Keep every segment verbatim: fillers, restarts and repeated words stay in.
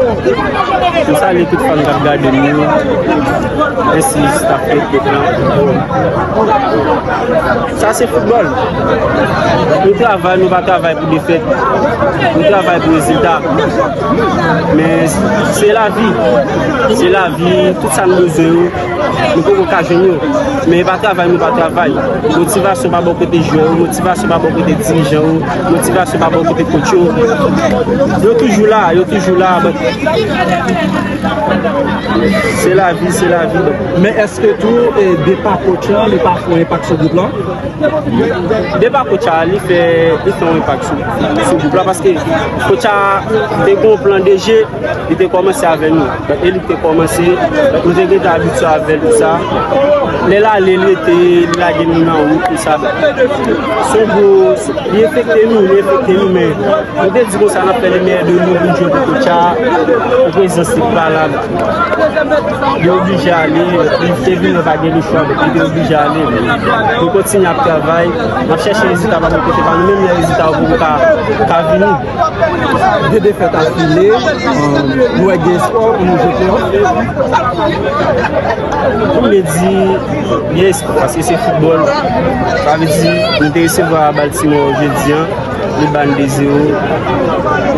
M salye tout fan k ap gade m yo, ensi staff teknik lan. Sa se foutbòl. Nou travay, nou pa travay pou defèt. Nou travay pou rezilta. Men se lavi. Se lavi. Tout sa nou bezwen yo, nou poko ka jwenn yo. Men e pa travay, nou pa travay. Motivasyon pa bò kote jwè yo, motivasyon pa bò kote dirijan yo, motivasyon pa bò kote coach yo. Yo toujou la, yo toujou la, but se lavi, se lavi, but. Men èske tou, e, depa coach lan, li pa fè yon enpak sou gwoup lan? Depa coach a, li fè, li fè yon enpak sou, sou gwoup la, paske coach a te gen yon plan de jeu, li te kòmanse avè nou. But e li te kòmanse, but nou te gentan abitye avè l, tout sa. Lè l ale, li rete, li lage nou nan wout, tout sa. Se yon gwo, li enfekte nou, li enfekte nou, men nou te di konsa n ap fè le meilleur de nous pou n jwe pou coach a, pou prezans li pa la. Li oblije ale, li te vin, pa gen lechwa, li te oblije ale. Nou kontinye ap travay, n ap chèche rezilta pa bò kote pa nou, menm lè rezilta yo poko ka, ka vini. De defèt afile, e, nou wè gen espwa pou nou jwe pleyòf. Pou m di, gen espwa, paske se foutbòl. Sa vle di, nou te resevwa Baltimore jedi an, li ba n de zewo.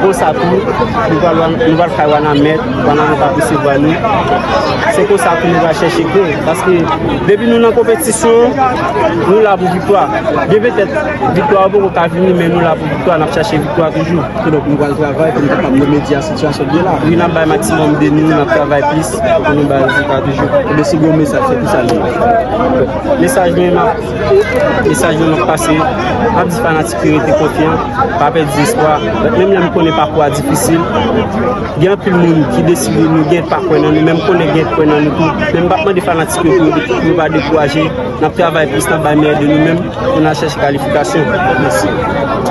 Konsa tou, nou pral, nou pral kay Wanament, Wanament ap resevwa nou. Se konsa tou nou pral chèche gwen, paske depi nou nan konpetisyon, nou la pou viktwa. Byen petèt, viktwa yo poko ka vini, men nou la pou viktwa, n ap chèche viktwa toujou. Kidonk, nou pral travay pou nou kapab remedye a sitiyasyon ki ye la. Wi, n ap bay maksimòm de nou, n ap travay plis pou nou bay rezilta toujou. Ebyen, si gen yon mesaj, se kisa l ye? Mesaj mwen, m ap, mesaj mwen, m ap pase, m ap di fanatik yo rete konfyan, pa pèdi espwa. Menm lè m konnen pakou a difisil, gen anpil moun ki deside nou gen pa kwè nan nou, men m konnen gen kwè nan nou tou. Men m p ap mande fanatik yo pou yo, pou yo pa dekouraje. N ap travay plis, n ap bay meyè de nou menm pou n al chèche kalifikasyon. Mèsi.